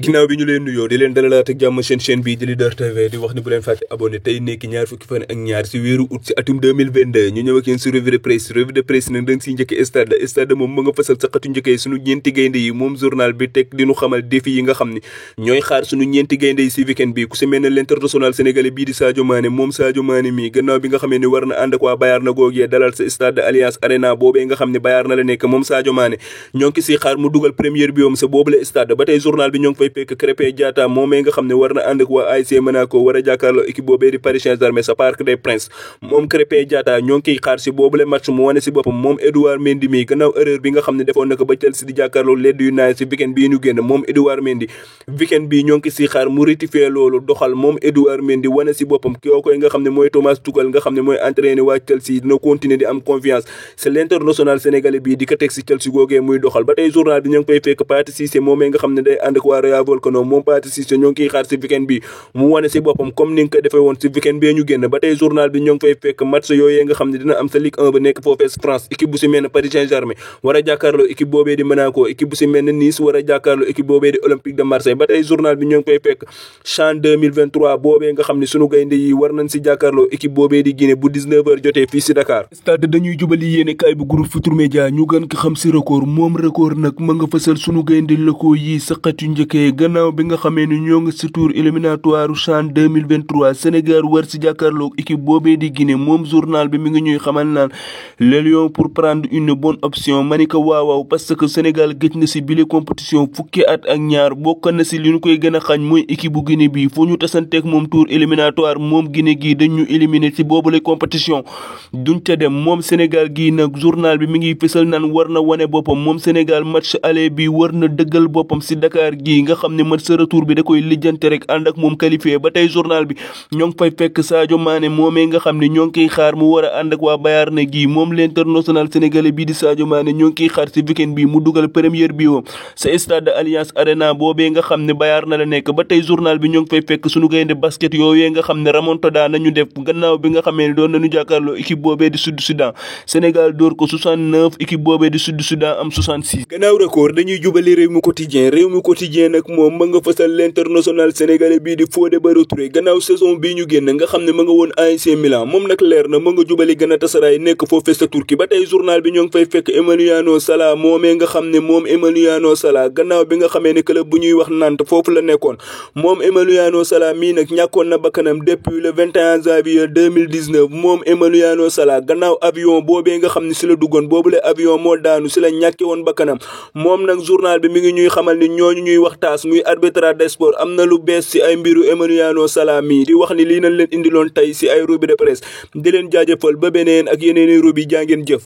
ginnaaw bi ñu leen nuyoo di leen dalalaat ak jàmm chaîne bii di Leader TV di wax ni bu leen fàtte abonné tey nekk ñaar fukki fan ak ñaar si weeru août si atum 2022 ñu ñëw ak yéen si revue de presse nag dañ siy njëkk stade moom ma nga fasal sa xatu njëkkee suñu ñeenti gaynde yi moom journal bi teg di ñu xamal défi yi nga xam ni ñooy xaar suñu ñeenti gaynde yi si weekend bi ku si mel ne l'international sénégalais bii di Sadio Mané moom Sadio Mané mi gannaaw bi nga xamee ni war na ànd ak waa Bayern na googee dalal sa stade Allianz Arena boobee nga xam ne Bayern na la nekk moom Sadio Mané ñoo ngi si xaar mu dugal première biom sa boobule stade ba tey journal bi ñoo ngi fay fekk Krépin Diatta moomee nga xam ne war na ànd ak waa AS Monaco war a jàkkaarloo équipe boobee di Paris Saint-Germain sa Parc des Princes moom Krépin Diatta ñoo ngi koy xaar si boobule match mu wane si boppam moom Edouard Mendy mi gannaaw erreur bi nga xam ne defoon na ko ba Chelsea di jàkkaarloo Leeds United si weekend bii ñu génn moom Edouard Mendy weekend bii ñoo ngi si xaar mu rectifier loolu doxal moom Edouard Mendy wane si boppam kii koy nga xam ne mooy Thomas Tuchel nga xam ne mooy entraîné waa Chelsea dina continuer di am confiance c'est l'international sénégalais bii di ko teg si Chelsea googee muy doxal ba tey journal bi ñoo ngi fay fekk Pathé Cissé moomee nga xam ne day ànd ak waa Rayo Vallecano moom Pathé Cissé ñoo ngi koy xaar si weekend bi mu wane si boppam comme ni nga ko defee woon si weekend bee ñu génn ba tey journal bi ñoo ngi fay fekk match yooyee nga xam ne dina am sa Ligue 1 ba nekk foofee France équipe bu si mel ne Paris Saint-Germain war a jàkkaarloo équipe boobee di Monaco équipe bu si mel ne Nice war a jàkkaarloo équipe boobee di Olympique de Marseille ba tey journal bi ñoo ngi fay fekk CHAN 2023 boobee nga xam ne sunu gaynde yi war nañ si jàkkaarloo équipe boobee di Guinée bu 19h jotee fii si Dakar. stade dañuy jubali yéene kaay bu groupe Futurs Médias ñu gën ko xam si record moom record nag ma nga fësal sunu gaynde locaux yi saqat yu njëkkee gannaaw bi nga xamee ni ñoo ngi si tour éliminatoire CHAN 2023 Sénégal war si jàkkaarloog équipe boobee di Guinée moom journal bi mi ngi ñuy xamal naan les Lions pour prendre une bonne option ma ni ko waaw parce que Sénégal gëj na si bile compétition fukki at ak ñaar bokk na si li ñu koy gën a xañ mooy équipe bu Guinée bi fu ñu tasanteeg moom tour éliminatoire moom Guinée gii dañu éliminer si boobule compétition duñ ca dem moom Sénégal gii nag journal bi mi ngi fësal naan war na wane boppam moom Sénégal match aller bi war na dëggal boppam si Dakar gii nga xam ne match retour bi da koy lijjante rek ànd ak moom qualifié ba tey journal bi ñoo ngi fay fekk Sadio Mané moomee nga xam ne ñoo ngi koy xaar mu war a ànd ak waa Bayern na gii moom l'international sénégalais bii di Sadio Mané ñoo ngi koy xaar si weekend bi mu dugal première bi woom sa stade Allianz Arena boobee nga xam ne Bayern na la nekk ba tey journal bi ñoo ngi fay fekk suñu gaynde basket yooyee nga xam ne remontada nañu def gannaaw bi nga xamee ne doon nañu jàkkaarloo équipe boobee di Sud Soudan Sénégal dóor ko 69 équipe boobee di Sud Soudan am 66. gannaaw record dañuy jubali réew mi quotidien nag moom ma nga fasal l'international sénégalais bii di Fodé Ballo-Touré gannaaw saison bii ñu génn nga xam ne ma nga woon AC Milan moom nag leer na ma nga jubali Galatasaray nekk foofee sa Turquie ba tey journal bi ñoo ngi fay fekk Emiliano Sala moomee nga xam ne moom Emiliano Sala gannaaw bi nga xamee ne club bu ñuy wax Nantes foofu la nekkoon moom Emiliano Sala mii nag ñàkkoon na bakkanam depuis le 21 janvier 2019 moom Emiliano Sala gannaaw avion boobee nga xam ne si la duggoon boobule avion moo daanu si la ñàkke woon bakkanam moom nag journal bi mi ngi ñuy xamal ni ñooñu ñuy wax taas muy arbitrage des sports am na lu bees si ay mbiru Emiliano Sala mii di wax ni lii nañ leen indiloon tey si ay revue de presse di leen jaajëfal ba beneen ak yeneen i revue jaa ngeen jëf